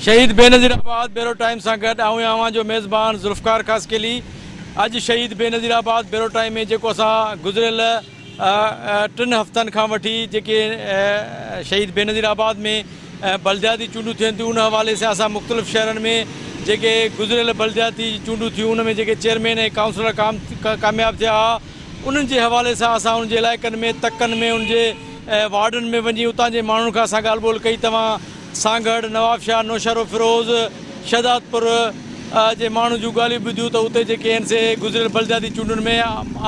شهيد Benazirabad bureau time سان گڏ آئون آهيان اوهان جو ميزبان ذوالفقار خاصخيلي. اڄ شهيد Benazirabad bureau time ۾ جيڪو اسان گذريل ٽن هفتن کان وٺي جيڪي شهيد بينظير آباد ۾ بلدياتي چونڊون ٿين ٿيون ان حوالي سان اسان مختلف شهرن ۾ جيڪي گذريل بلدياتي چونڊون ٿيون ان ۾ جيڪي چيئرمين ۽ ڪائونسلر ڪامياب ٿيا ها انهن جي حوالي سان اسان انهن جي علائقن ۾ تڪن ۾ انهن جي وارڊن ۾ وڃي اتان جي ماڻهن کان اسان ڳالهه ٻولهه ڪئي توهان سانگهڙ، نوابشاهه، نوشهروفيروز، شهدادپور جي ماڻهن جون ڳالهيون ٻڌيون ته اتي جيڪي آهن سي گذريل بلدياتي چونڊن ۾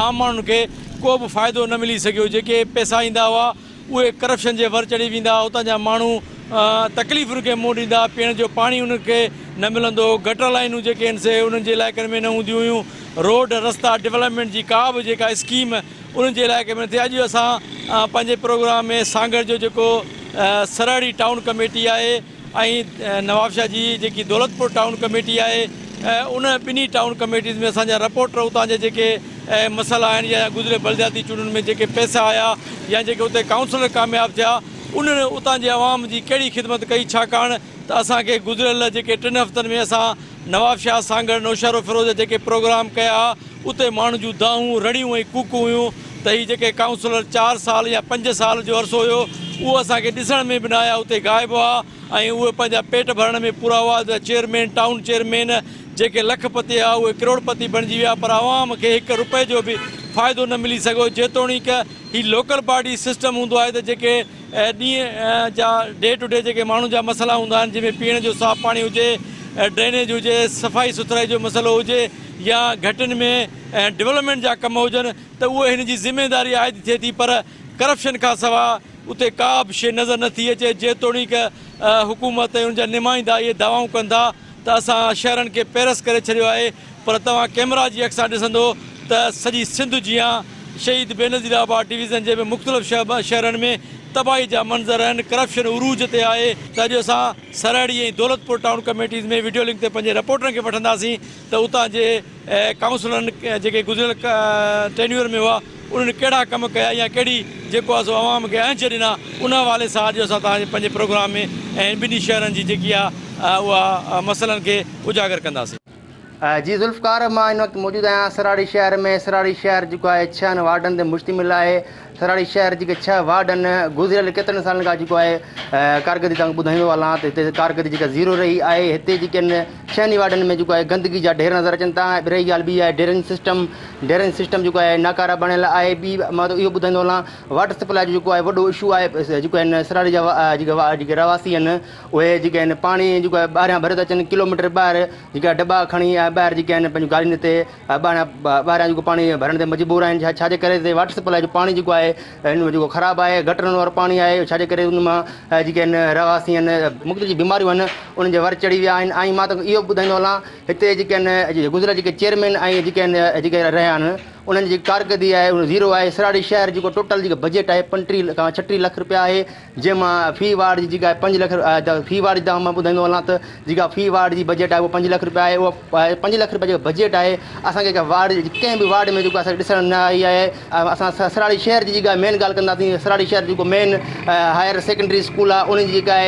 عام ماڻهن کي ڪو به فائدو نه ملي سگهيو جيڪي پئسا ايندا هئا اهي ڪرپشن جي ور چڙهي ويندا هئا اتان جا ماڻهو تڪليفن کي منهن ڏيندا هئا پيئڻ جو پاڻي انهن کي نه ملندو هو گٽر لائينون جيڪي آهن سي انهن جي علائقن ۾ نه هونديون هيون روڊ رستا ڊولپمينٽ جي ڪا به جيڪا اسڪيم انهن جي علائقي ۾ نه ٿي اڄ اسان پنهنجي پروگرام ۾ سانگهڙ جو جيڪو سرهڙي ٽائون ڪميٽي آهي ۽ نوابشاهه جي جيڪي دولتپور ٽائون ڪميٽي آهي ان ٻنهي ٽائون ڪميٽيز ۾ اسان جا رپورٽر اتان جا جيڪي مسئلا آهن يا گذريل بلدياتي چونڊن ۾ جيڪي پئسا آيا يا جيڪي اتي ڪائونسلر ڪامياب ٿيا انهن اتان جي عوام جي ڪهڙي خدمت ڪئي ڇاڪاڻ ته اسان کي گذريل جيڪي ٽن هفتن ۾ اسان نوابشاهه سانگهڙ نوشهروفيروز جا جيڪي پروگرام ڪيا اتي ماڻهن جون دانهون، رڙيون ۽ ڪوڪون هيون ته هي جيڪي ڪائونسلر چار سال يا پنج سال جو عرصو هيو اهو اسان کي ڏسڻ ۾ به نه آيا اتي غائب هئا ۽ اهي پنهنجا پيٽ ڀرڻ ۾ پورا هئا ته چيئرمين ٽائون چيئرمين جيڪي لک پتي هئا اهي ڪروڙ پتي بڻجي ويا پر عوام کي هڪ رپئي جو به فائدو نه ملي سگهيو جيتوڻيڪ هي لوڪل باڊي سسٽم هوندو آهي ته جيڪي ڏينهن جا ڊي ٽو ڊي جيڪي ماڻهن جا مسئلا هوندا آهن جنهن ۾ پيئڻ جو صاف پاڻي هجي، ڊرينيج هجي، صفائي سٿرائي جو مسئلو هجي يا گهٽين ۾ ڊولپمينٽ جا ڪم هجن ته اهي هن جي ذميواري عائد ٿئي ٿي پر ڪرپشن کان سواء اتي ڪا به شيء نظر نه ٿي اچي جيتوڻيڪ حڪومت ۽ ان جا نمائندا اهي دعوائون ڪن ٿا ته اسان شهرن کي پيرس ڪري ڇڏيو آهي پر توهان ڪيمرا جي اک سان ڏسندو ته سڄي سنڌ جيان شهيد بينظير آباد ڊويزن جي به مختلف شهرن ۾ تباهي جا منظر آهن، ڪرپشن عروج تي آهي ته اڄ اسان Sarhari ۽ Daulatpur town committees ۾ video link تي پنهنجي رپورٽرن کي وٺنداسين ته اتان جي ڪائونسلرن جيڪي گذريل ٽينيور ۾ هئا انهن ڪهڙا ڪم ڪيا يا ڪهڙي جيڪو آهي سو عوام کي اهنج ڏنا ان حوالي سان اڄ اسان توهان جي پنهنجي پروگرام ۾ ۽ ٻنهي شهرن جي جيڪي آهي اها مسئلن کي اجاگر ڪنداسين. جي ذوالفقار مان هن وقت موجود آهيان سراڙي شهر ۾ سراڙي شهر جيڪو آهي ڇهن وارڊن تي مشتمل آهي سراڙي شهر جيڪي ڇهه وارڊ آهن گذريل ڪيترن سالن کان جيڪو آهي ڪارڪردگي توهان کي ٻڌائيندو هلان ته هتي ڪارڪردگي جيڪا زيرو رهي آهي هتي جيڪي آهن ڇهن ئي وارڊن ۾ جيڪو آهي گندگي جا ڍير نظر اچن ٿا ۽ رهي ڳالهه ٻي آهي ڊرينج سسٽم ڊرينج سسٽم جيڪو آهي ناڪاره بڻيل آهي ٻي مان اهو ٻڌائيندو هلان واٽر سپلاء جو جيڪو آهي وڏو اشو آهي جيڪو آهن سراڙي جا جيڪي رهواسي آهن اهي جيڪي آهن پاڻي جيڪو آهي ٻاهريان ڀري ٿا اچن ڪلو ميٽر ٻاهر جيڪا ڊٻا کڻي ۽ ٻاهر جيڪي آهن پنهنجون گاڏين تي ٻاهريان ٻاهريان جيڪو پاڻي ڀرڻ تي مجبور آهن ڇا ڇا جي ڪري واٽر سپلاء جو پاڻي جيڪو آهي ان ۾ جيڪو خراب آهي گٽرن وارو پاڻي آهي ڇا جي ڪري ان مان جيڪي آهن رهواسي آهن مختلف بيماريون آهن انهن جي ور چڙهي ويا آهن ۽ مان ته اهو ٻڌائيندو هلان هتي جيڪي آهن گذريل جيڪي چيئرمين ۽ جيڪي آهن جيڪي رهيا آهن انهن جي ڪارڪردگي آهي اهو زيرو آهي سراڙي شهر جيڪو ٽوٽل جيڪو بجيٽ آهي 35 کان 36 لک رپيا آهي جنهن مان في وارڊ جي جيڪا پنج لک في وارڊ جي مان ٻڌائيندو هلان ته جيڪا في وارڊ جي بجيٽ آهي اها 5 لک رپيا آهي اها 5 لک رپيا جيڪا بجيٽ آهي اسان کي وارڊ ڪنهن به وارڊ ۾ جيڪو اسان کي ڏسڻ نه آئي آهي اسان سراڙي شهر جي جيڪا مين ڳالهه ڪنداسين سراڙي شهر جيڪو مين هائر سيڪنڊري اسڪول آهي ان جي جيڪا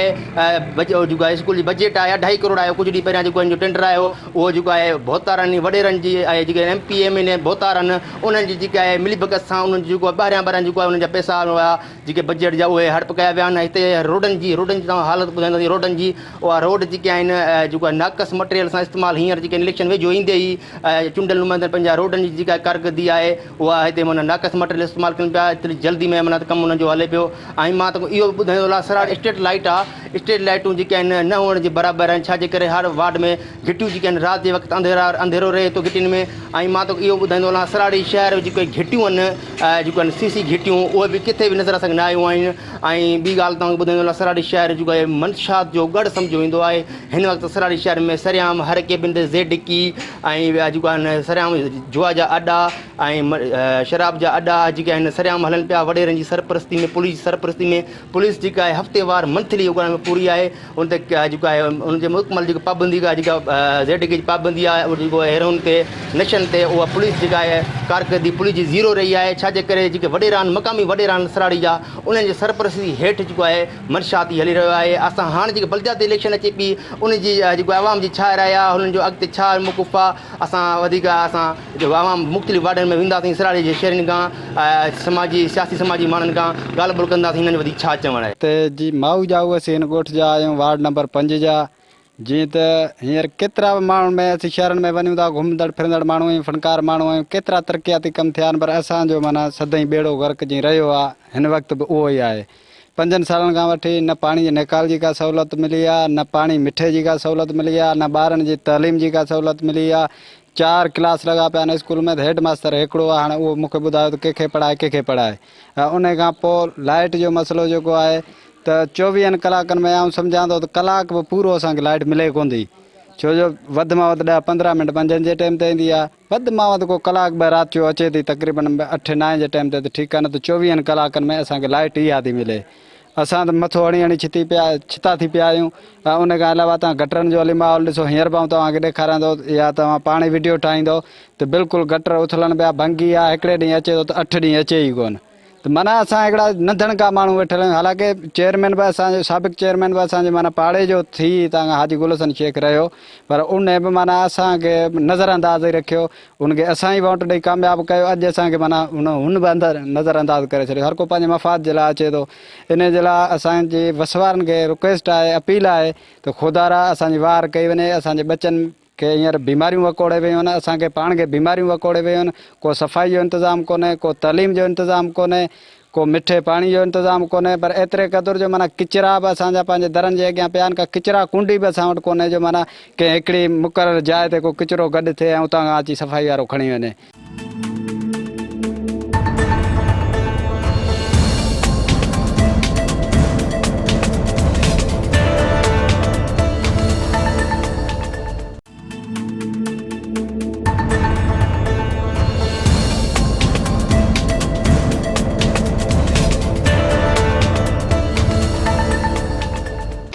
آهي جيڪو آهي اسڪول جي بجيٽ آهي اڍائي ڪروڙ آهي ڪجهه ڏينهن پهريان جيڪو ان جو ٽينڊر آيو اهو جيڪو آهي ڀوتارن وڏيرن جي آهي جيڪي ايم پي ايم اين اي ڀوتارن انهن جي جيڪا آهي ملي ڀڳت سان انهن جيڪو ٻاهريان ٻاهريان جيڪو آهي انهن جا پئسا هئا جيڪي بجيٽ جا اهي هڙپ ڪيا ويا آهن هتي روڊن جي روڊن جي توهان حالت ٻڌائينداسين روڊن جي اها روڊ جيڪي آهن جيڪو آهي ناقص مٽيريل سان استعمال هينئر جيڪي اليڪشن ويجهو ايندي ئي چونڊيل نمائندن پنهنجا روڊن جي جيڪا ڪارڪردگي آهي اها هتي معنيٰ ناقص مٽيريل استعمال ڪن پيا ايتري جلدي ۾ معنيٰ ڪم انهن جو هلي پيو ۽ مان ته اهو به ٻڌائيندو هلان سراڙ اسٽريٽ لائيٽ آهي اسٽريٽ لائيٽون جيڪي آهن نه هئڻ جي برابر آهن ڇا جي ڪري هر وارڊ ۾ گهٽيون جيڪي آهن رات جي وقت انڌيرا انڌيرو رهي ٿو گهٽين ۾ ۽ مان توکي اهو ٻڌائيندو هلان سراڙي شهر جيڪي گهٽيون آهن جيڪو آهن سي سي گهٽيون اهي به ڪٿي به نظر اسان کي نه آيون آهن ۽ ٻي ڳالهه توهان کي ٻڌائيندو هلان سراڙي شهر جيڪو آهي منشات جو ڳڙهه سمجهيو ويندو آهي هن وقت سراڙي شهر ۾ سرعام هر ڪيبن تي زيڊ ڪي ۽ ٻيا جيڪو آهن سرعام جوا جا اڏا ۽ شراب جا اڏا جيڪي آهن سرعام هلن پيا وڏيرن جي سرپرستي ۾ پوليس جي سرپرستي ۾ پوليس جيڪا آهي هفتيوار منٿلي اڳواڻي ۾ پوري آهي ان تي جيڪو آهي ان جي مڪمل جيڪو پابندي آهي جيڪا زيڊ جي پابندي آهي اهو جيڪو هيروئن تي نشن تي اها پوليس جيڪا آهي ڪارڪردگي پوليس جي زيرو رهي آهي ڇا جي ڪري جيڪي وڏيرا آهن مقامي وڏيرا آهن سراڙي جا انهن جي سرپرستي هيٺ جيڪو آهي منشيات هلي رهيو آهي اسان هاڻ جيڪي بلدياتي اليڪشن اچي پئي ان جي جيڪو عوام جي ڇا راء آهي هنن جو اڳتي ڇا موقف آهي اسان وڌيڪ اسان جو عوام مختلف وارڊن ۾ وينداسين سراڙي جي شهرين کان سماجي سياسي سماجي ماڻهن کان ڳالهه ٻولهه ڪنداسين هنن جو وڌيڪ ڇا چوڻ آهي. ته جي مائو ڄائو اسين هن ڳوٺ جا آهيون وارڊ نمبر پنج جا جيئن ته هينئر ڪيترا به ماڻهن ۾ اسين شهرن ۾ وڃون ٿا گهمندڙ ڦرندڙ ماڻهو آهيون فنڪار ماڻهو آهيون ڪيترا ترقياتي ڪم ٿيا آهن پر اسان جو معنيٰ سدائين ٻيڙو غرق جيئن رهيو آهي هن وقت به اهو ئي آهي پنجن سالن کان وٺي نه پاڻي جي نيڪال جي ڪا سهولت ملي آهي نه پاڻي مٺي جي ڪا سهولت ملي آهي نه ٻارن جي تعليم جي ڪا سهولت ملي آهي چار ڪلاس لڳا پيا آهن اسڪول ۾ ته هيڊ ماستر هڪڙو آهي هاڻي اهو مون کي ٻڌايو ته ڪنهن کي پڙهائي ڪنهن کي پڙهائي ۽ ان کان پوء لائيٽ جو مسئلو جيڪو آهي ته چوويهن ڪلاڪن ۾ آئون سمجهان ٿو ته ڪلاڪ به پورو اسان کي لائيٽ ملي ڪونه ٿي ڇو جو وڌ مان وڌ ڏهه پندرهن منٽ منجهند جي ٽيم تي ايندي آهي وڌ مان وڌ ڪو ڪلاڪ ٻه رات جو اچي ٿي تقريبن اٺين نائين جي ٽيم تي ته ٺيڪ آهي نه ته چوويهن ڪلاڪن ۾ اسان کي لائيٽ اها ٿي ملي اسان ته مٿو هڻي هڻي ڇتي پيا ڇتا ٿي پيا آهيون ۽ ان کان علاوه توهان گٽرن جو هلي ماحول ڏسو هينئر به آئون توهان کي ڏيکاريان ٿو يا توهان پاڻ ئي وڊيو ٺاهيندو ته بلڪل گٽر اٿلن پيا ڀنگي آهي هڪڙي ڏينهن اچي ٿو ته اٺ ڏينهن اچي ئي ڪونه ته معنيٰ اسان هڪڙا ننڌڻڪا ماڻهو ويٺل آهيون حالانڪه چيئرمين به اسان جو سابق چيئرمين به اسان جي معنيٰ پاڙي جو ٿي هتان کان حاجي گل حسن شيخ رهيو پر ان به معنيٰ اسان کي نظر انداز ئي رکيو ان کي اسان ئي ووٽ ڏئي ڪامياب ڪيو اڄ اسان کي معنيٰ ان هن به اندر نظر انداز ڪري ڇڏيو هر ڪو پنهنجي مفاد جي لاء اچي ٿو ان جي لاء اسان جي وسوارن کي رڪويسٽ آهي اپيل آهي ته خدارا اسان جي واهر ڪئي وڃي اسان جي ٻچن کي هينئر بيماريون وڪوڙي ويون آهن، اسان کي پاڻ کي بيماريون وڪوڙي ويون آهن، ڪو صفائي جو انتظام ڪونهي، ڪو تعليم جو انتظام ڪونهي، ڪو مٺي پاڻي جو انتظام ڪونهي پر ايتري قدر جو معنيٰ ڪچرا به اسان جا پنهنجي درن جي اڳيان پيا آهن، ڪا ڪچرا ڪونڊي به اسان وٽ ڪونهي جو معنيٰ ڪنهن هڪڙي مقرر جاء تي ڪو ڪچرو گڏ ٿئي ۽ اتان کان اچي صفائي وارو کڻي وڃي.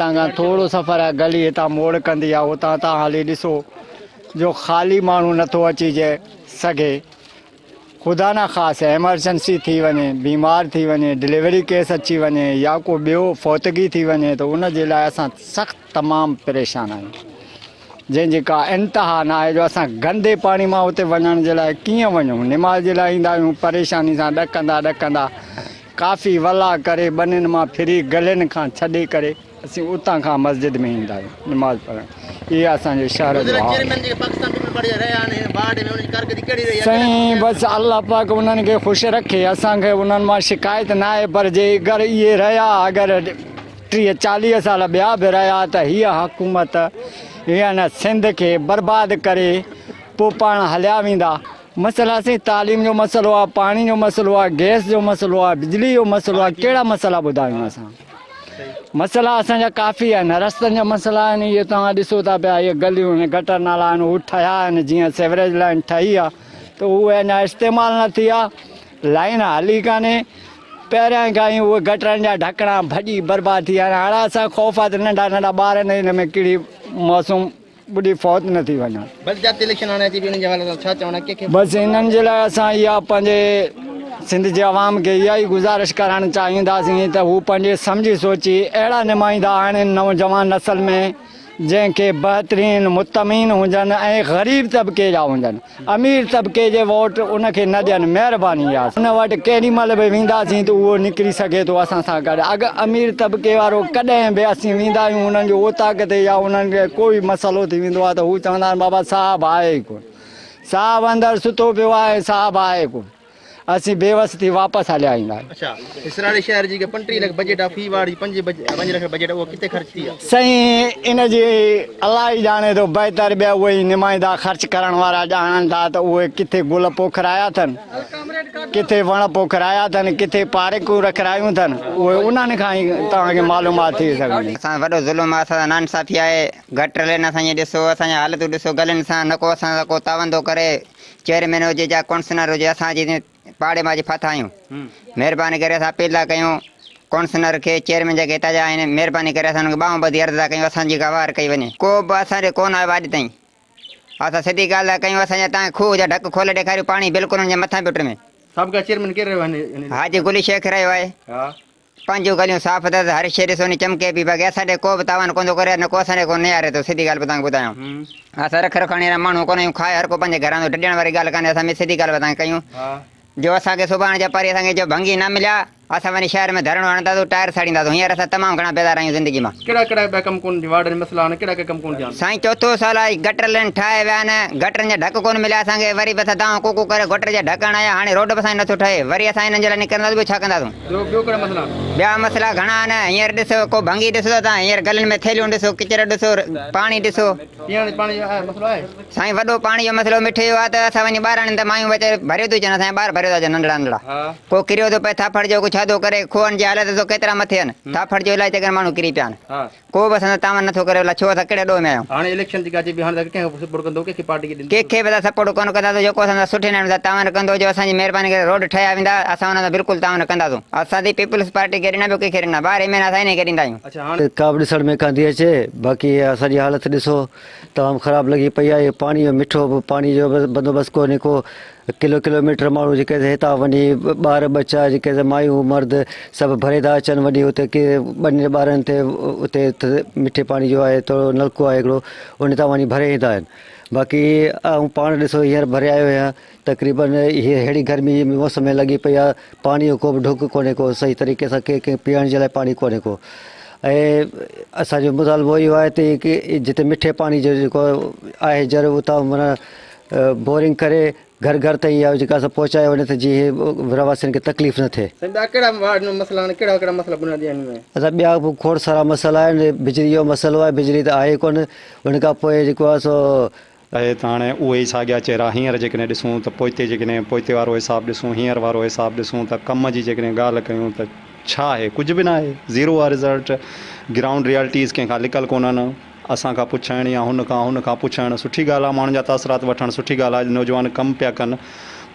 هتان کان ٿورو سفر آهي گلي هتان موڙ ڪندي آهي اتان تان هلي ڏسو جو خالي ماڻهو نٿو اچي جي سگهي خدا نه خاص ايمرجنسي ٿي وڃي بيمار ٿي وڃي ڊليوري ڪيس اچي وڃي يا ڪو ٻيو فوتگي ٿي وڃي ته ان جي لاء اسان سخت تمام پريشان آهيون جنهن جي ڪا انتها نه آهي جو اسان گندي پاڻي مان اتي وڃڻ جي لاء ڪيئن وڃون نماز جي لاء ايندا آهيون پريشاني سان ڏڪندا ڏڪندا ڪافي ولا ڪري ٻنين مان ڦري گلين کان ڇڏي ڪري اسين اتان کان مسجد ۾ ايندا آهيون نماز پڙهڻ اهي اسان جي شهر جو حال سائين بس الله پاڪ انهن کي خوش رکي اسان کي انهن مان شڪايت نه آهي پر جي اگر اهي رهيا اگر 30 40 سال ٻيا به رهيا ته هيء حڪومت هن سنڌ کي برباد ڪري پوء پاڻ هليا ويندا مسئلا سائين تعليم جو مسئلو آهي پاڻي جو مسئلو آهي گئس جو مسئلو آهي بجلي جو مسئلو آهي ڪهڙا مسئلا ٻڌايون اسان مسئلا اسان جا ڪافي آهن رستن جا مسئلا آهن اهي توهان ڏسو ٿا پيا اهي گليون آهن گٽر نالا آهن هو ٺهيا آهن جيئن سيوريج لائن ٺهي آهي ته اهي اڃا استعمال نه ٿي آهي لائن هلي ڪانهي پهريان کان ئي اهي گٽرن جا ڍڪڻا ڀڄي برباد ٿي ويا آهن هاڻي اسان کي خوف آهي ته ننڍا ننڍا ٻار آهن هن ۾ ڪهڙي معصوم ٻڏي فوت نه ٿي وڃن. بلدياتي اليڪشن هاڻي اچي پيو انهن جي حوالي سان ڇا چوڻ آهي ڪنهن کي. بس انهن جي لاء اسان اها پنهنجي سنڌ جي عوام کي اها ئي گذارش ڪرڻ چاهينداسين ته هو پنهنجي سمجهي سوچي اهڙا نمائندا آڻين نوجوان نسل ۾ جنهن کي بهترين مطمئن هجن ۽ غريب طبقي جا هجن امير طبقي جي ووٽ ان کي نه ڏين مهرباني آ ان وٽ ڪيڏي مهل به وينداسين ته اهو نڪري سگهي ٿو اسان سان گڏ اڳ امير طبقي وارو ڪڏهن به اسين ويندا آهيون انهن جو اوطاق تي يا انهن کي ڪوئي مسئلو ٿي ويندو آ ته هو چوندا آهن بابا صاحب آهي ئي ڪونه صاحب اندر ستو پيو آهي صاحب آهي ڪونه اسين بيوس ٿي واپس هليا ايندا آهيون. اڇا اسراڙي شهر جي 35 لک بجيٽ آ في وارڊ جي 5 لک بجيٽ اهو ڪٿي خرچ ٿي آ. سائين ان جي الله ئي ڄاڻي ٿو بهتر ٻيا اهي ئي نمائندا خرچ ڪرڻ وارا ڄاڻن ٿا ته اهي ڪٿي گل پوکرايا اٿن ڪٿي وڻ پوکرايا اٿن ڪٿي پارڪون رکرايون اٿن اهي انهن کان ئي توهان کي معلومات ٿي سگهندي. اسان سان وڏو ظلم آ اسان سان ناانصافي آهي گٽر لين اسان جي ڏسو اسان جا حالتون ڏسو گلين سان نه ڪو اسان سان ڪو تعاون ٿو ڪري چيئرمين هجي يا ڪونسلر هجي اسان اچي پاڙي مان اچي ڦاٿا آهيون مهرباني ڪري اسان اپيل ٿا ڪيون ڪونسلر کي چيئرمين جيڪي هتان جا آهن مهرباني ڪري اسان انهن کي ٻانهون ٻڌي عرض ٿا ڪيون اسان جي گوار ڪئي وڃي ڪو به اسان ڏي ڪونه آيو اڄ تائين اسان سڌي ڳالهه ٿا ڪيون اسان جا تان کوهه جا ڍڪ کولي ڏيکاريو پاڻي بلڪل ان جي مٿان پيو ٽمي. سابقه چيئرمين ڪير رهيو آهي هن حاجي گلي شيخ رهيو آهي. ها. پنهنجون گليون صاف اٿس هر شيء ڏسو ني چمڪي پئي باقي اسان ڏي ڪو به تاوان ڪونه ٿو ڪري نه ڪو اسان ڏي ڪو نهاري ٿو سڌي ڳالهه به توهان کي ٻڌايان اسان رک رکاڻي وارا ماڻهو ڪونه آهيون کائي هر ڪو پنهنجي گهران ٿو ڊڄڻ واري ڳالهه ڪانهي اسان ۾ سڌي ڳالهه به توهان کي ڪيون جو اسان کي سڀاڻي جا پري اسان کي جو ڀنگي نه مليا اسان وڃي شهر ۾ ڌرڻو هڻنداسون ٽائر ساڙينداسون هينئر اسان تمام گهڻا بيزار آهيون زندگي مان. ڪهڙا ڪهڙا ٻيا ڪم ڪونه ٿيا وارڊ ۾ مسئلا آهن ڪهڙا ڪهڙا ڪم ڪونه ٿيا آهن. سائين چوٿون سال آهي گٽر لين ٺاهي ويا آهن گٽرن جا ڍڪ ڪونه مليا اسان کي وري به اسان دانهون ڪوڪو ڪري گٽر جا ڍڪ هڻايا هاڻي روڊ به اسان جو نٿو ٺهي وري اسان انهن جي لاء نڪرنداسون ٻيو ڇا ڪنداسون. ٻيو ٻيو ڪهڙا مسئلا آهن. ٻيا مسئلا گهڻا آهن هينئر ڏسو ڪو ڀنگي ڏسو ته تان هينئر گلن ۾ ٿيلهيون ڏسو ڪچرو ڏسو پاڻي ڏسو. پيئڻ جي پاڻي جو آهي مسئلو آهي. سائين وڏو پاڻي جو مسئلو مٺي جو آهي ته اسان وڃي ٻاراڻين ته مايون ويچاريون ڀريو ٿيون اچن اسان جا ٻار ڀريو ٿا اچن ننڍڙا ننڍڙا ڪو ڪريو ٿو پئي ٿاڦڙ جو ڪو ڇا ٿو ڪري کوهن جي حالت ڏسو ڪيترا مٿي آهن ٿاڦڙ جو الائي چڱن ماڻهو ڪري پيا آهن ڪو به اسان سان تعاون نٿو ڪري الائي ڇو اسان ڪهڙي ڏوهه ۾ آهيون. هاڻي اليڪشن جيڪا اچي پئي هاڻي توهان ڪنهن کي سپورٽ ڪندو ڪنهن کي پارٽي کي ڏيندو. ڪنهن کي به اسان سپورٽ ڪونه ڪنداسون جيڪو اسان سان سٺي نموني سان تعاون ڪندو جو اسان جي مهرباني ڪري روڊ ٺهيا ويندا اسان ان سان بلڪل تعاون ڪنداسون اسان ته پيپلز پارٽي کي ڏنا ٻيو ڪنهن کي ڏنا ٻارهين مهينا اسان انهي کي ڏيندا آهيون. اڇا هاڻي. ڪا به ڏسڻ ۾ ڪانه ٿي اچي باقي اسان جي حالت ڏسو تمام خراب لڳي پئي آهي پاڻي جو مٺو به پاڻي جو به بندوبست ڪونهي ڪو ڪلو ڪلو ميٽر ماڻهو جيڪي هتان وڃي ٻار ٻچا جيڪي مايون مرد سڀ ڀري ٿا اچن وڃي اتي ڪي ٻن ٻارن تي اتي مٺي پاڻي جو آهي ٿورو نلڪو آهي هڪڙو ان تان وڃي ڀري ايندا آهن باقي آئون پاڻ ڏسو هينئر ڀري آيو آهيان تقريبن هي ههڙي گرمي جي موسم ۾ لڳي پئي آهي پاڻي جو ڪو به ڍڪ ڪونهي ڪو صحيح طريقي سان ڪي ڪنهن پيئڻ جي لاء پاڻي ڪونهي ڪو ۽ اسانجو مطالبو اهو آهي ته جتي مٺي پاڻي جو جيڪو آهي جر اتان معنيٰ بورنگ ڪري گهر گهر تائين اها جيڪا سا پهچايو وڃي ته جيئن رهواسين کي تڪليف نه ٿئي. سائين ٻيا ڪهڙا وارڊ ۾ مسئلا آهن ڪهڙا ڪهڙا مسئلا بنيادي آهن ۾. ادا ٻيا به کوڙ سارا مسئلا آهن بجلي جو مسئلو آهي بجلي ته آهي ڪونه ان کان پوء جيڪو آهي سو اهي ته هاڻي اهي ئي ساڳيا چهرا هينئر جيڪڏهن ڏسون ته پوئتي جيڪڏهن پوئتي وارو حساب ڏسون هينئر وارو حساب ڏسون ته ڪم جي جيڪڏهن ڳالهه ڪيون ته ڇا آهي ڪجهه به ناهي زيرو آهي رزلٽ گرائونڊ ريئلٽيز ڪنهن کان لڪل ڪونهن اسان کان پڇڻ يا هن کان هن کان پڇڻ سٺي ڳالهه آهي ماڻهن جا تاثرات وٺڻ سٺي ڳالهه آهي نوجوان ڪم پيا ڪن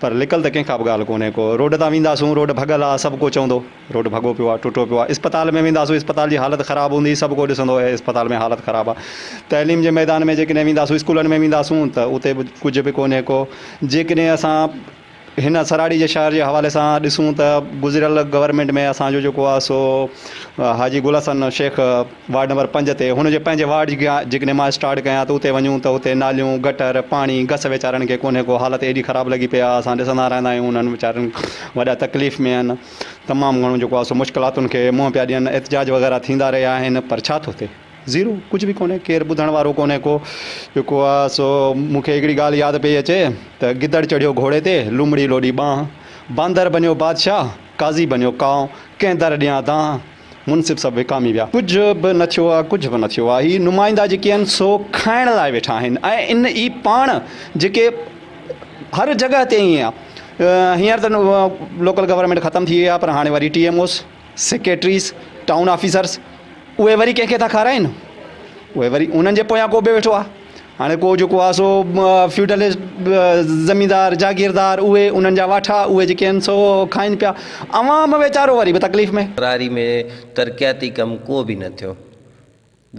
پر لڪل ته ڪنهن کان به ڳالهه ڪونهي ڪو روڊ تان وينداسون روڊ ڀڳل آهي سڀ ڪو چوندو. روڊ ڀڳو پيو آ ٽٽو پيو آ اسپتال ۾ وينداسون اسپتال جي حالت خراب هوندي سڀ ڪو ڏسندو اهي اسپتال ۾ حالت خراب آ تعليم جي ميدان ۾ جيڪڏهن وينداسون اسڪولن ۾ وينداسون ته اتي به ڪجهه به ڪونهي ڪو جيڪڏهن اسان هن سراڙي جي شهر جي حوالي سان ڏسون ته گذريل گورنمينٽ ۾ اسان جو جيڪو آ سو حاجي گل حسن شيخ وارڊ نمبر پنج تي هن جي پنهنجي وارڊ جي جيڪڏهن مان اسٽارٽ ڪيان ته اتي وڃون ته اتي ناليون گٽر پاڻي گس ويچارن کي ڪونهي ڪو حالت ايڏي خراب لڳي پئي آهي اسان ڏسندا رهندا آهيون انهن ويچارن وڏا تڪليف ۾ آهن تمام گهڻو جيڪو آهي سو مشڪلاتن کي منهن پيا ڏين احتجاج وغيره ٿيندا رهيا آهن پر ڇا ٿو ٿئي زيرو ڪجهه به ڪونهي ڪير ٻڌڻ وارو ڪونهي ڪو جيڪو آهي سو مون کي هڪڙي ڳالهه ياد پئي اچي ته گدڙ چڙهيو گهوڙي تي لومڙي لوڏي ٻانهن باندر بنيو بادشاهه قاضي بنيو ڪانء ڪنهن در ڏيان دانهن منصف سڀ وڪامي ويا. ڪجهه به نه ٿيو آ ڪجهه به نه ٿيو آ هي نمائندا جيڪي آهن سو کائڻ لاء ويٺا آهن ۽ ان ئي پاڻ جيڪي هر جڳهه تي ائين آ هينئر ته لوڪل گورنمينٽ ختم ٿي وئي آ پر هاڻي وري T M Os secretaries town officers اهي وري ڪنهن کي ٿا کارائين اهي وري انهن جي پويان ڪو به ويٺو آ هاڻي ڪو جيڪو آ سو فيوڊلسٽ زميندار جاگيردار اهي انهن جا واٺا اهي جيڪي آهن سو کائين پيا عوام ويچارو وري به تڪليف ۾. تراري ۾ ترقياتي ڪم ڪو به نه ٿيو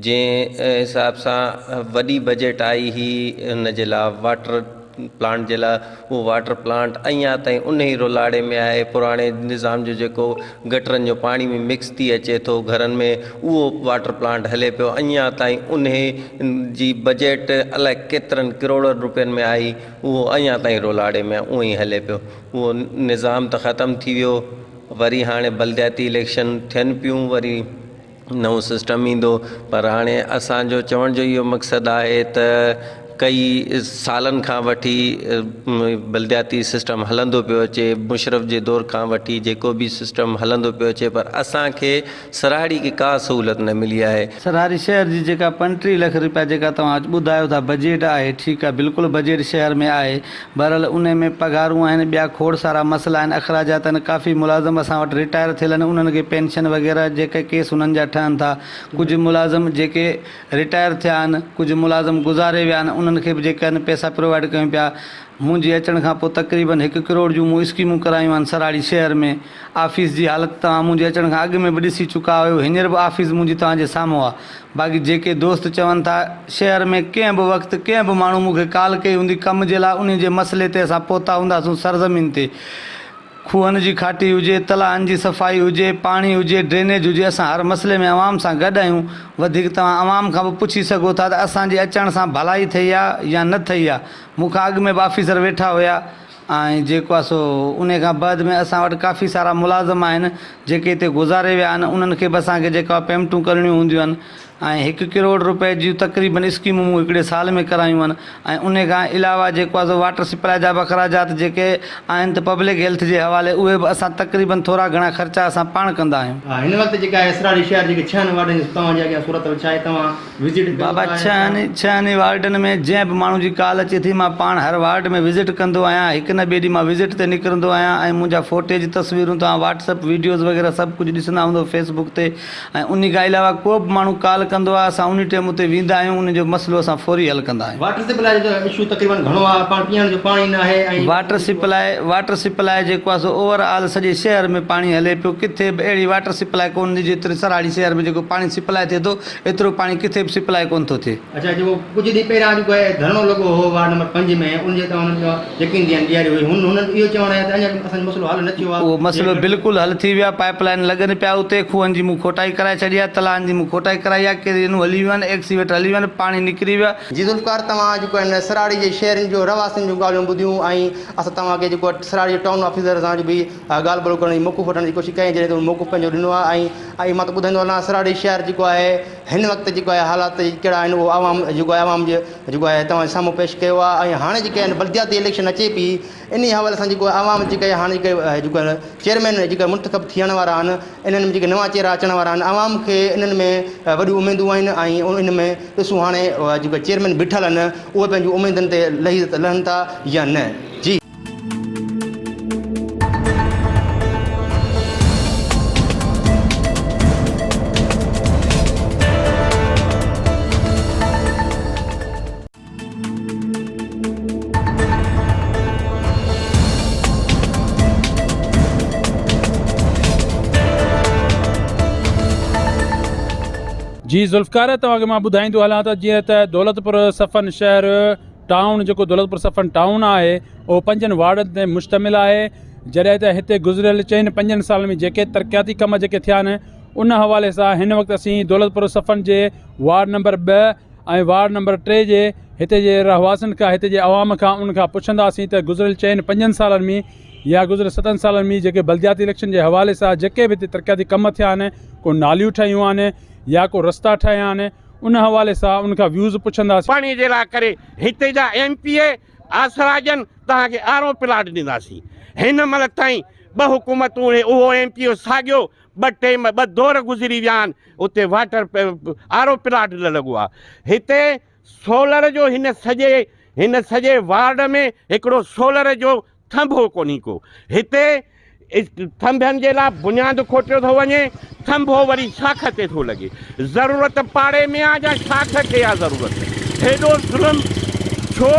جنهن حساب سان وڏي بجيٽ آئي هئي ان جي لاء واٽر پلانٽ جي لاء اهو واٽر پلانٽ اڃا تائين ان ئي رولاڙي ۾ آهي پراڻي نظام جو جيڪو گٽرن جو پاڻي ۾ مڪس ٿي اچي ٿو گهرن ۾ اهو واٽر پلانٽ هلي پيو اڃا تائين انهي جي بجيٽ الائي ڪيترن ڪروڙن روپين ۾ آئي اهو اڃا تائين رولاڙي ۾ اونئن ئي هلي پيو اهو نظام ته ختم ٿي ويو وري هاڻي بلدياتي اليڪشن ٿين پيون وري نئون سسٽم ايندو پر هاڻي اسان جو چوڻ جو اهو مقصد آهي ته ڪئي سالن کان وٺي بلدياتي سسٽم هلندو پيو اچي مشرف جي دور کان وٺي جيڪو به سسٽم هلندو پيو اچي پر اسان کي سرهاڙي کي ڪا سهولت نه ملي آهي. سرهاڙي شهر جي جيڪا 35 لک رپيا جيڪا توهان ٻڌايو ٿا بجيٽ آهي ٺيڪ آهي بلڪل بجيٽ شهر ۾ آهي بهرحال انهي ۾ پگهارون آهن ٻيا کوڙ سارا مسئلا آهن اخراجات آهن ڪافي ملازم اسان وٽ رٽائر ٿيل آهن انهن کي پينشن وغيره جيڪي ڪيس انهن جا ٺهن ٿا ڪجهه ملازم جيڪي رٽائر ٿيا آهن ڪجهه ملازم گذاري ويا آهن انهن. انهن کي به جيڪي آهن پئسا پرووائيڊ ڪيون پيا. منهنجي اچڻ کان پوء تقريبن هڪ ڪروڙ جون مون اسڪيمون ڪرايون آهن سراڙي شهر ۾. آفيس جي حالت توهان منهنجي اچڻ کان اڳ ۾ به ڏسي چڪا آهيو، هينئر به آفيس منهنجي توهان جي سامهون آهي. باقي جيڪي دوست چون ٿا شهر ۾ ڪنهن به وقت ڪنهن به ماڻهو مون کي ڪال ڪئي هوندي ڪم جي لاء انهي جي مسئلي تي اسان پهتا هونداسون سرزمين تي. کوهن جي کاٽي هجي، تلاءن جي صفائي هجي، پاڻي هجي، ڊرينيج هجي اسان هر مسئلي ۾ عوام سان گڏ آهيون، وڌيڪ توهان عوام کان به پڇي سگهو ٿا ته اسان جي اچڻ سان ڀلائي ٿئي آ يا نه ٿئي آ، مون کان اڳ ۾ به آفيسر ويٺا هيا ۽ جيڪو آ سو انهي کان بعد ۾ اسان وٽ ڪافي سارا ملازم آهن جيڪي هتي گذاري ويا آهن انهن کي به اسان کي جيڪو آ پيمٽون ڪرڻيون هونديون آهن. ۽ هڪ ڪروڙ روپئي جون تقريبن اسڪيمون مون هڪڙي سال ۾ ڪرايون آهن ۽ انهي کان علاوه جيڪو آهي سو واٽر سپلاء جا به اخراجات جيڪي آهن ته پبلڪ هيلٿ جي حوالي اهي به اسان تقريبن ٿورا گهڻا خرچا اسان پاڻ ڪندا آهيون. هن وقت جيڪا آهي اسراڙي شهر جيڪي ڇهن وارڊن جي توهان جي اڳيان صورت وڇائي توهان وزٽ ڪيو بابا ٿا ۽ ڇهن ئي وارڊن ۾ جنهن به ماڻهو جي ڪال اچي ٿي مان پاڻ هر وارڊ ۾ وزٽ ڪندو آهيان هڪ نه ٻئي ڏينهن مان وزٽ تي نڪرندو آهيان ۽ منهنجا فوٽيج تصويرون توهان واٽس اپ ويڊيوز وغيره سڀ ڪجهه ڏسندا هوندو فيس بڪ تي ۽ انهي کان علاوه ڪو به ماڻهو ڪال ڪندو آهي اسان انهي ٽيم اتي ويندا آهيون انهي جو مسئلو اسان فوري حل ڪندا آهيون. واٽر سپلاء جو اشو تقريبن گهڻو آهي پاڻ پيئڻ جو پاڻي نه آهي ۽. واٽر سپلاء جيڪو آهي سو اوور آل سڄي شهر ۾ پاڻي هلي پيو ڪٿي به اهڙي واٽر سپلاء ڪونه ٿي جيتري سرهاڙي شهر ۾ جيڪو پاڻي سپلاء ٿئي ٿو ايترو پاڻي ڪٿي به سپلاء ڪونه ٿو ٿئي. اڇا جيڪو ڪجهه ڏينهن پهريان جيڪو آهي ڌرڻو لڳو هو وارڊ نمبر 5 ۾ ان جي توهان انهن کي يقين ڏياري ڏياري هئي هن هنن اهو چوڻ آهي ته اڃا به اسان جو مسئلو حل نه ٿيو آهي اهو مسئلو بلڪل حل ٿي ويو آهي پائپ لائين لڳن پيا اتي کوهن جي مون کوٽائي ڪرائي ڇڏي آهي تلائن جي مون کوٽائي ڪرائي آهي ڪرينون هلي ويون آهن ايڪسيويٽر هلي ويا آهن پاڻي نڪري ويو آهي. جي ذوالفقار توهان جيڪو آهن سراڙي جي شهرين جو رهواسين جون ڳالهيون ٻڌيون ۽ اسان توهان کي جيڪو سراڙي جي ٽائون آفيسر سان به ڳالهه ٻولهه ڪرڻ جي موقف وٺڻ جي ڪوشش ڪئي جڏهن ته ان موقف پنهنجو ڏنو آهي ۽ مان ته ٻڌائيندو هلان سراڙي شهر جيڪو آهي هن وقت جيڪو آهي حالات ڪهڙا آهن اهو عوام جيڪو آهي عوام جي جيڪو آهي توهان جي سامهون پيش ڪيو آهي ۽ هاڻي جيڪي آهن بلدياتي اليڪشن اچي پئي انهي حوالي سان جيڪو عوام جيڪي هاڻي جيڪي جيڪو آهن چيئرمين جيڪي منتخب ٿيڻ وارا آهن انهن ۾ جيڪي نوان چهرا اچڻ وارا آهن عوام کي انهن ۾ وڏيون اميدون آهن ۽ ان ۾ ڏسون هاڻي جيڪي چيئرمين بيٺل آهن اهي پنهنجون اميدن تي لهي لهن ٿا يا نه جي. جي ذوالفقار توهان کي مان ٻڌائيندو هلان ته جيئن ته دولتپور صفن شهر ٽائون جيڪو دولتپور صفن ٽائون آهي اهو پنجن وارڊن تي مشتمل آهي جڏهن ته هتي گذريل چئن پنجن سالن ۾ جيڪي ترقياتي ڪم جيڪي ٿيا آهن ان حوالي سان هن وقت اسين دولتپور صفن جي وارڊ نمبر 2 ۽ وارڊ نمبر 3 جي هتي جي رهواسين کان هتي جي عوام کان ان کان پڇنداسين ته گذريل چئن پنجن سالن ۾ يا گذريل ستن سالن ۾ جيڪي بلدياتي اليڪشن جي حوالي سان جيڪي به هتي ترقياتي ڪم ٿيا آهن ڪو ناليون ٺهيون آهن يا ڪو رستا ٺهيا آهن ان حوالي سان ان کان ويوز پڇنداسين. پاڻي جي لاء ڪري هتي جا ايم پي اي آسرا ڏين توهان کي آر او پلاٽ ڏينداسين هن مهل تائين ٻه حڪومتون اهو ايم پي او ساڳيو ٻه ٽيم ٻه دور گذري ويا آهن اتي واٽر آر او پلاٽ نه لڳو آهي هتي سولر جو هن سڄي هن سڄي وارڊ ۾ هڪڙو سولر جو ٿنڀو ڪونهي ڪو. هتي ٿنڀن جي لاء بنياد کوٽيو ٿو وڃي، ٿنڀو وري شاخ تي ٿو لڳي. ضرورت پاڙي ۾ آ يا شاخ کي آ ضرورت؟ هيڏو ظلم ڇو؟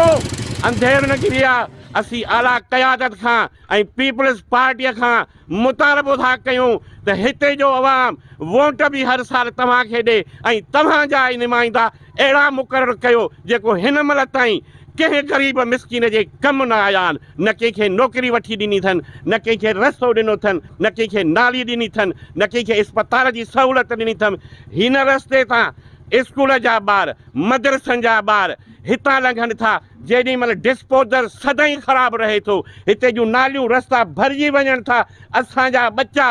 انڌير نگري آ. اسين اعليٰ قيادت کان ۽ پيپلز پارٽيء کان مطالبو ٿا ڪيون ته هتي جو عوام ووٽ به هر سال توهان کي ڏي ۽ توهان جا ئي نمائندا اهڙا مقرر ڪيو جيڪو هن مهل تائين ڪنهن غريب مسڪين جي ڪم نه آيا آهن، نه ڪنهن کي نوڪري وٺي ڏني اٿن، نه ڪنهن کي رستو ڏنو اٿن، نه ڪنهن کي نالي ڏني اٿن، نه ڪنهن کي اسپتال جي سهولت ڏني اٿن. هن رستي تان اسڪول جا ٻار، مدرسن جا ٻار هتان لنگهن ٿا، جيڏي مهل ڊسپوزر سدائين خراب رهي ٿو، هتي جون ناليون رستا ڀرجي وڃن ٿا، اسان جا ٻچا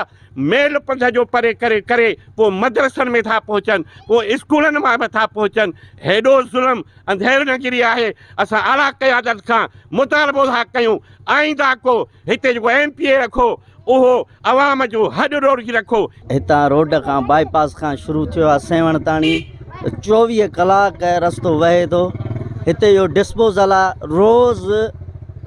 ميل پنڌ جو پري ڪري ڪري پوء مدرسن ۾ ٿا پهچن، پوء اسڪولن مان به ٿا پهچن، هيڏو ظلم انڌير نگري آهي، اسان اعليٰ قيادت کان مطالبو ٿا ڪيون آئنده ڪو هتي جيڪو ايم پي اي رکو اهو عوام جو هڏ ڏوڙي رکو. هتان روڊ کان بائي پاس کان شروع ٿيو آهي سيوهڻ تاڻي 24 ڪلاڪ رستو وهي ٿو هتي جو ڊسپوزل آهي روز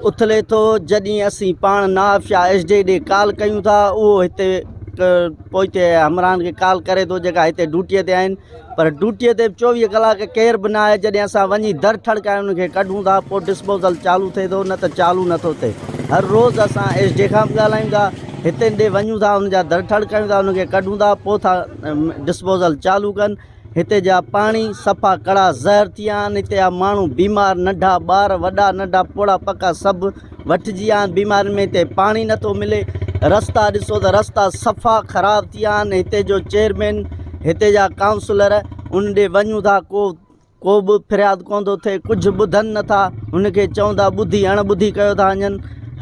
اٿلي ٿو جڏهن اسين پاڻ نوابشاهه ايس ڊي ڏي ڪال ڪيون ٿا اهو هتي پوئتي همراهن کي ڪال ڪري ٿو جيڪا هتي ڊيوٽيء تي آهن پر ڊيوٽيء تي به 24 ڪلاڪ ڪير به نه آهي جڏهن اسان وڃي در ٺڙڪائي انهن کي ڪڍون ٿا پوء ڊسپوزل چالو ٿئي ٿو نه ته چالو نٿو ٿئي هر روز اسان ايس ڊي کان به ڳالهايون ٿا هتي ڏي وڃون ٿا انهن جا در ٺڙڪايون ٿا انهن کي ڪڍون ٿا پوء ٿا ڊسپوزل چالو ڪن هتي جا پاڻي صفا ڪڙا زهر ٿي ويا آهن هتي جا ماڻهو بيمار ننڍا ٻار وڏا ننڍا پوڙها پڪا سڀ وٺجي ويا آهن بيمارين ۾ هتي پاڻي نٿو ملي رستا ڏسو ته رستا صفا خراب ٿي ويا آهن هتي جو چيئرمين هتي جا ڪائونسلر ان ڏي وڃون ٿا ڪو ڪو به فرياد ڪونه ٿو ٿئي ڪجهه ٻڌن نٿا هن کي چون ٿا ٻڌي اڻ ٻڌي ڪيو ٿا وڃن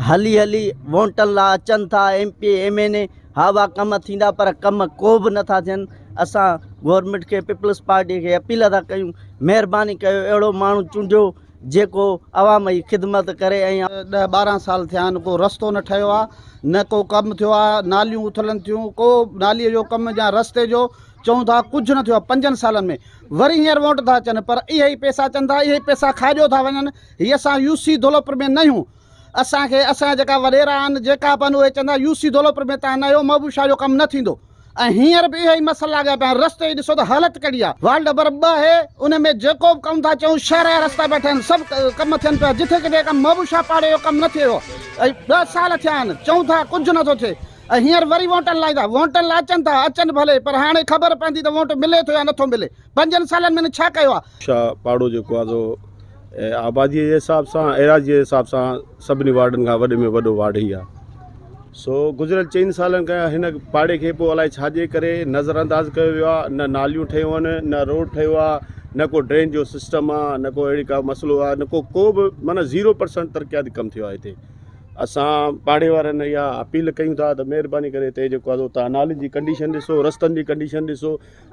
هلي هلي ووٽن لاء اچن ٿا M P A M N A ها اها ڪم ٿيندا پر ڪم ڪو به نٿا ٿين اسان گورنمينٽ کي پيپلز پارٽي کي اپيل ٿا ڪيون مهرباني ڪيو اهڙو ماڻهو چونڊيو جيڪو عوام جي خدمت ڪري ۽. ڏهه 12 سال ٿيا آهن ڪو رستو نه ٺهيو آهي نه ڪو ڪم ٿيو آهي ناليون اٿلن ٿيون ڪو نالي جو ڪم يا رستي جو چئون ٿا ڪجهه نه ٿيو آهي پنجن سالن ۾ وري هينئر ووٽ ٿا اچن پر اهي ئي پئسا اچن ٿا اهي ئي پئسا کاڄو ٿا وڃن هي اسان يو سي دولپور ۾ نه آهيون اسان کي اسان جا جيڪا وڏيرا آهن جيڪا به آهن اهي چوندا يو سي دولپور ۾ تان نه آهيو محبوب شاهه جو ڪم نه ٿيندو ۽ هينئر به اهي ئي مسئلا لاڳا پيا آهن رستي جي ڏسو ته حالت ڪهڙي آهي وارڊ نمبر 2 آهي ان ۾ جيڪو به ڪم ٿا چئون شهر جا رستا پيا ٺهن سڀ ڪم ٿين پيا جٿي ڪٿي ڪم محبوب شاهه پاڙي جو ڪم نه ٿيو ۽ 10 سال ٿيا آهن چئون ٿا ڪجهه نه ٿو ٿئي ۽ هينئر وري ووٽن لاء ايندا ووٽن لاء اچن ٿا اچن ڀلي پر هاڻي خبر پوندي ته ووٽ ملي ٿو يا نٿو ملي پنجن سالن ۾ هن ڇا ڪيو آهي. شاهه پاڙو جيڪو آهي سو آباديء جي حساب سان ايراضيء جي حساب سان سڀني وارڊن کان وڏي ۾ وڏو وارڊ هي آهي. سو گذريل چئن سالن کان هن پاڙي کي پوء الائي ڇا جي ڪري نظر انداز ڪيو ويو آهي نه ناليون ٺهيون آهن نه روڊ ٺهيو آهي نه ڪو ڊرين جو سسٽم آهي نه ڪو اهڙي ڪا مسئلو آهي نه ڪو ڪو به معنيٰ زيرو پرسنٽ ترقياتي ڪم ٿيو آهي هتي اسان پاڙي وارن اها اپيل ڪيون ٿا ته مهرباني ڪري هتي جيڪو آهي سو تان نالين جي ڪنڊيشن ڏسو رستن جي ڪنڊيشن ڏسو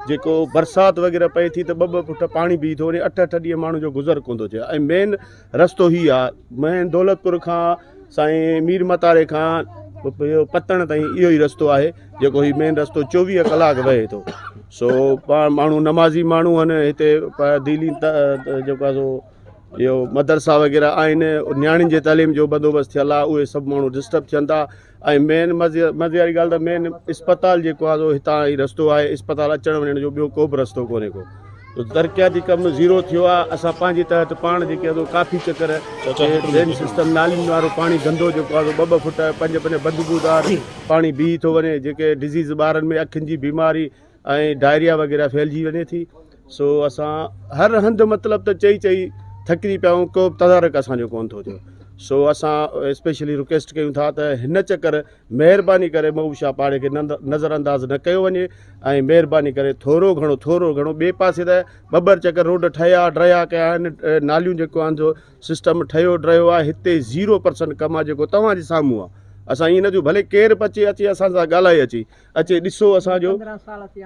جيڪو برسات وغيره پئي ٿي ته ٻه ٻه فٽ پاڻي بيهي ٿو وڃي اٺ اٺ ڏينهن ماڻهن جو گذر ڪونه ٿو ٿئي ۽ مين رستو هي آ مين دولتپور کان سائين مير متاري کان اهو پتڻ تائين اهو ئي رستو آهي جيڪو هي مين رستو 24 ڪلاڪ وهي ٿو سو پاڻ ماڻهو نمازي ماڻهو آهن هتي ديني جيڪو آهي سو اهو مدرسا وغيره آهن نياڻين جي تعليم جو بندوبست ٿيل آهي اهي سڀ ماڻهو ڊسٽرب ٿين ٿا ۽ مين مزي مزي واري ڳالهه ته مين اسپتال جيڪو آهي سو هتان ئي رستو آهي اسپتال اچڻ وڃڻ جو ٻيو ڪو به رستو ڪونهي ڪو ترقياتي ڪم زيرو ٿيو آهي اسان پنهنجي تحت پاڻ جيڪي آهي ڪافي چڪر ڊرين سسٽم نالين وارو پاڻي گندو جيڪو آهي ٻه ٻه فٽ پنج پنج بدبودار پاڻي بيهي ٿو وڃي جيڪي ڊزيز ٻارن ۾ اکين جي بيماري ۽ ڊائريا وغيره ڦهلجي وڃي ٿي سو اسان هر هنڌ مطلب ته چئي چئي ٿڪجي پيا آهيون ڪو به تدارڪ اسان جو ڪونه ٿو ٿئي سو اسان اسپيشلي رڪويسٽ ڪيون ٿا ته هن چڪر مهرباني ڪري محبوب شاهه پاڙي کي نظر انداز نه ڪيو وڃي ۽ مهرباني ڪري ٿورو گهڻو ٿورو گهڻو ٻئي پاسي ته ٻه ٻه چڪر روڊ ٺهيا ڊهيا ڪيا آهن ناليون جيڪو آهن سو سسٽم ٺهيو ڊهيو آهي هتي زيرو پرسنٽ ڪم آهي جيڪو توهان جي سامهون آهي اسان ائين نه جو ڀلي ڪير به اچي اچي اسان سان ڳالهائي اچي اچي ڏسو اسان جو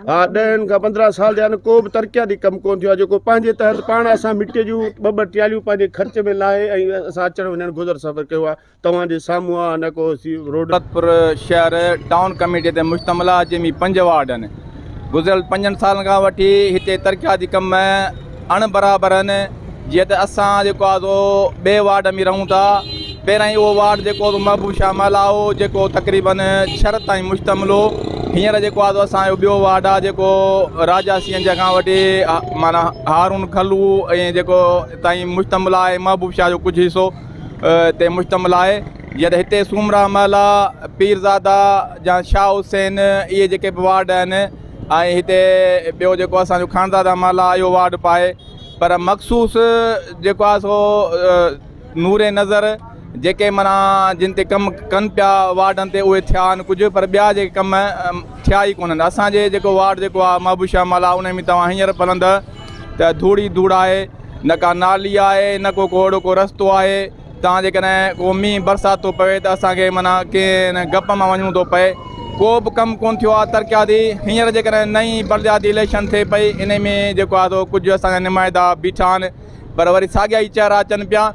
ها ڏهن کان 15 سال ٿيا آهن ڪو به ترقياتي ڪم ڪونه ٿيو آهي جيڪو پنهنجي تحت پاڻ اسان مٽي جون ٻه ٻه ٽياليون پنهنجي خرچ ۾ لاهي ۽ اسان اچڻ وڃڻ گذر سفر ڪيو آهي توهان جي سامهون آهي نه ڪو روڊ. دولتپور شهر ٽائون ڪميٽي تي مشتمل آهي جنهن ۾ پنج وارڊ آهن گذريل پنجن سالن کان وٺي هتي ترقياتي ڪم اڻ برابر آهن جيئن ته اسان جيڪو آهي سو ٻئي وارڊ ۾ رهون ٿا پهريائين اهو وارڊ جيڪو هو محبوب شاهه محلا هو جيڪو تقريبن شھر تائين مشتمل هو هينئر جيڪو آهي سو اسان جو ٻيو وارڊ آهي جيڪو راجا سينجا کان وٺي معنيٰ هارون کلو ۽ جيڪو تائين مشتمل آهي محبوب شاهه جو ڪجهه حصو تي مشتمل آهي جيئن ته هتي سومرا محلا پيرزادا يا شاهه حسين اهي جيڪي به وارڊ آهن ۽ هتي ٻيو جيڪو اسان جو خانزاده محلا اهو وارڊ به آهي پر مخصوص جيڪو آهي سو نور نظر جيڪي معنيٰ جن تي ڪم ڪن پيا وارڊن تي اهي ٿيا آهن ڪجهه پر ٻيا جيڪي ڪم ٿيا ئي ڪونهن اسان جي جيڪو وارڊ جيڪو آهي محبوب شاهه محلا ان ۾ توهان هينئر پلندء ته ڌوڙ ئي ڌوڙ آهي نه ڪا نالي آهي نه ڪو ڪو اهڙو ڪو رستو آهي تان جيڪڏهن ڪو مينهن برسات ٿو پوي ته اسان کي معنيٰ ڪنهن گپ مان وڃڻو ٿو پئي ڪو به ڪم ڪونه ٿيو آهي ترقياتي هينئر جيڪڏهن نئين بلدياتي اليڪشن ٿئي پئي انهي ۾ جيڪو آهي سو ڪجهه اسان جا نمائندا بيٺا آهن پر وري ساڳيا ئي چهرا اچن پيا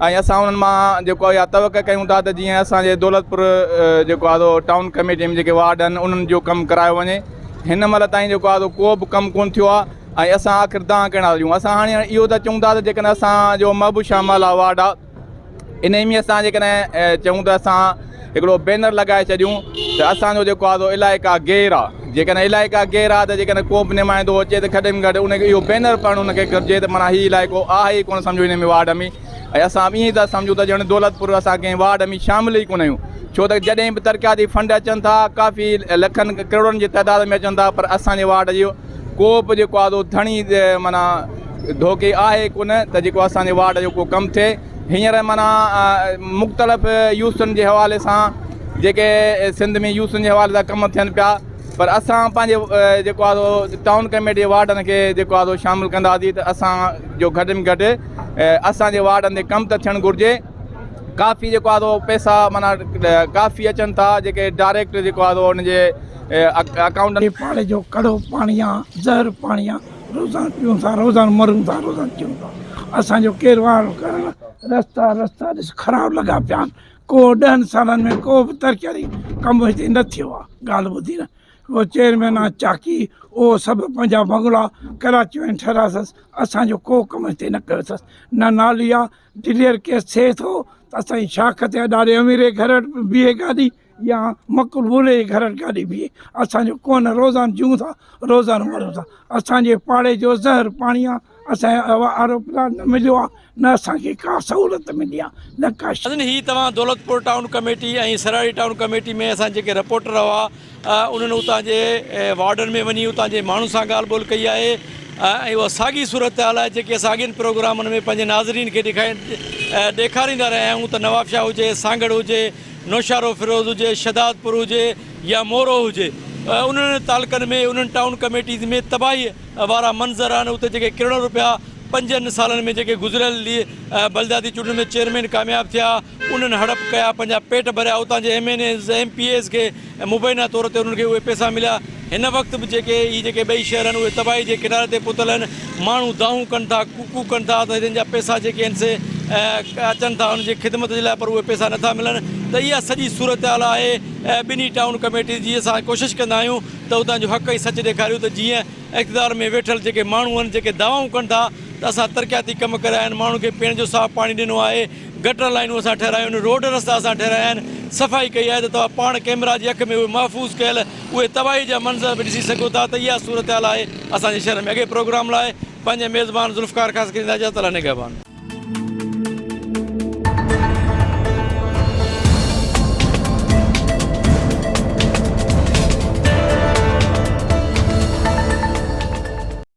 ۽ اسان انهن مان جيڪو اها توقع ڪيون ٿا ته جيئن اسان جي دولتپور جيڪو آهي سو ٽائون ڪميٽي ۾ جيڪي وارڊ آهن انهن جو ڪم ڪرايو وڃي هن مهل تائين جيڪو آهي سو ڪو به ڪم ڪونه ٿيو آهي ۽ اسان آخر دانهن ڪهڙا ڏيون اسان هاڻي اهو ٿا چئون ٿا ته جيڪڏهن اسان جو محبوب شاهه محلا وارڊ آ انهي ۾ اسان جيڪڏهن چئون ته اسان هڪڙو بينر لڳائي ڇڏيون ته اسان جو جيڪو آهي سو علائقا غير آهي جيڪڏهن علائقا غير آهي ته جيڪڏهن ڪو به نمائندو اچي ته گهٽ ۾ گهٽ ان کي اهو بينر پڙهڻ ان کي گهرجي ته معنيٰ هي علائقو آهي ئي ڪونه سمجهو ان ۾ وارڊ ۾ ۽ اسان به ائين ٿا سمجهون ته ڄڻ دولتپور اسان ڪنهن وارڊ ۾ شامل ئي ڪونه آهيون ڇو ته جڏهن به ترقياتي فنڊ اچن ٿا ڪافي لکن ڪروڙن جي تعداد ۾ اچن ٿا پر اسان جي وارڊ جو ڪو به جيڪو آهي سو ڌڻي معنيٰ ڌوڪي آهي ڪونه ته جيڪو اسان جي وارڊ جو ڪو ڪم ٿئي هينئر معنيٰ مختلف يوسن جي حوالي سان جيڪي سنڌ ۾ يوسن جي حوالي سان ڪم ٿين پيا پر اسان پنهنجي جيڪو آهي سو ٽائون ڪميٽي جي وارڊن کي جيڪو آهي سو شامل ڪنداسين ته اسان جو گهٽ ۾ گهٽ اسان جي وارڊن تي ڪم ته ٿيڻ گهرجي ڪافي جيڪو آهي سو پئسا معنيٰ ڪافي اچن ٿا جيڪي ڊائريڪٽ جيڪو آهي سو ان جي اڪائونٽ هي پاڙي جو ڪڙو پاڻي آ زهر پاڻي آ روزانو پيون ٿا روزانو مرون ٿا روزانو جيون ٿا اسان جو ڪير وارو ڪرڻ رستا رستا ڏس خراب لڳا پيا آهن ڪو ڏهن سالن ۾ ڪو به ترقياتي ڪم هتي نه ٿيو آ ڳالهه ٻڌي نه اهو چيئرمين آ چاڪي اهو سڀ پنهنجا بنگلا ڪراچي وڃي ٺهرايا اٿس اسان جو ڪو ڪم هتي نه ڪيو اٿس نه نالي آ ڊليئر ڪيس ٿئي ٿو ته اسان جي شاخ تي ڏاڏي امير جي گهر وٽ بيهي گاڏي يا مقبول جي گهر وٽ گاڏي بيهي اسان جو ڪونه روزانو جيون ٿا روزانو مرون ٿا اسان جي پاڙي جو زهر پاڻي آ اسان کي آر او پلانٽ نه مليو آ نه اسان کي ڪا سهولت ملي آ نه ڪا شي. ناظرين هي توهان Daulatpur town committee ۽ Sarhari town committee ۾ اسان جيڪي رپورٽر هئا انهن اتان جي وارڊن ۾ وڃي اتان جي ماڻهن سان ڳالهه ٻولهه ڪئي آهي ۽ اها ساڳي صورتحال آهي جيڪي اسان اڳين پروگرامن ۾ پنهنجي ناظرين کي ڏيکاريندا رهيا آهيون ته نوابشاهه هجي سانگهڙ هجي نوشهروفيروز هجي، شهدادپور هجي يا مورو هجي انهن تعلقن ۾ انهن ٽائون ڪميٽيز ۾ تباهي وارا منظر آهن اتي جيڪي ڪروڙين روپيا پنجن سالن ۾ جيڪي گذريل ڏينهن بلدياتي چونڊن ۾ چيئرمين ڪامياب ٿيا انهن هڙپ ڪيا پنهنجا پيٽ ڀريا اتان جي M N As M P As کي مبينا طور تي انهن کي اهي پئسا مليا هن وقت به جيڪي هي جيڪي ٻئي شهر آهن اهي تباهي جي ڪناري تي پهتل آهن ماڻهو دانهون ڪن ٿا ڪوڪو ڪن ٿا ته هنن جا پئسا جيڪي آهن سي اچن ٿا انهن جي خدمت جي لاء پر اهي پئسا نٿا ملن ته اها سڄي صورتحال آهي ٻنهي ٽائون ڪميٽيز جي اسان ڪوشش ڪندا آهيون ته اتان جو حق ۽ سچ ڏيکاريون ته جيئن اقتدار ۾ ويٺل جيڪي ماڻهو آهن جيڪي دعوائون ڪن ٿا ته اسان ترقياتي ڪم ڪرايا آهن ماڻهن کي پيئڻ جو صاف پاڻي ڏنو آهي گٽر لائينون اسان ٺهرايون آهن، روڊ رستا اسان ٺهرايا آهن، صفائي ڪئي آهي ته توهان پاڻ ڪئميرا جي اک ۾ اهي محفوظ ڪيل اهي تباهي جا منظر به ڏسي سگهو ٿا ته اها صورتحال آهي اسان جي شهر ۾ اڳئين پروگرام لاء پنهنجي ميزبان ذوالفقار خاصخيلي ڏيندا اجازت الله نگهبان.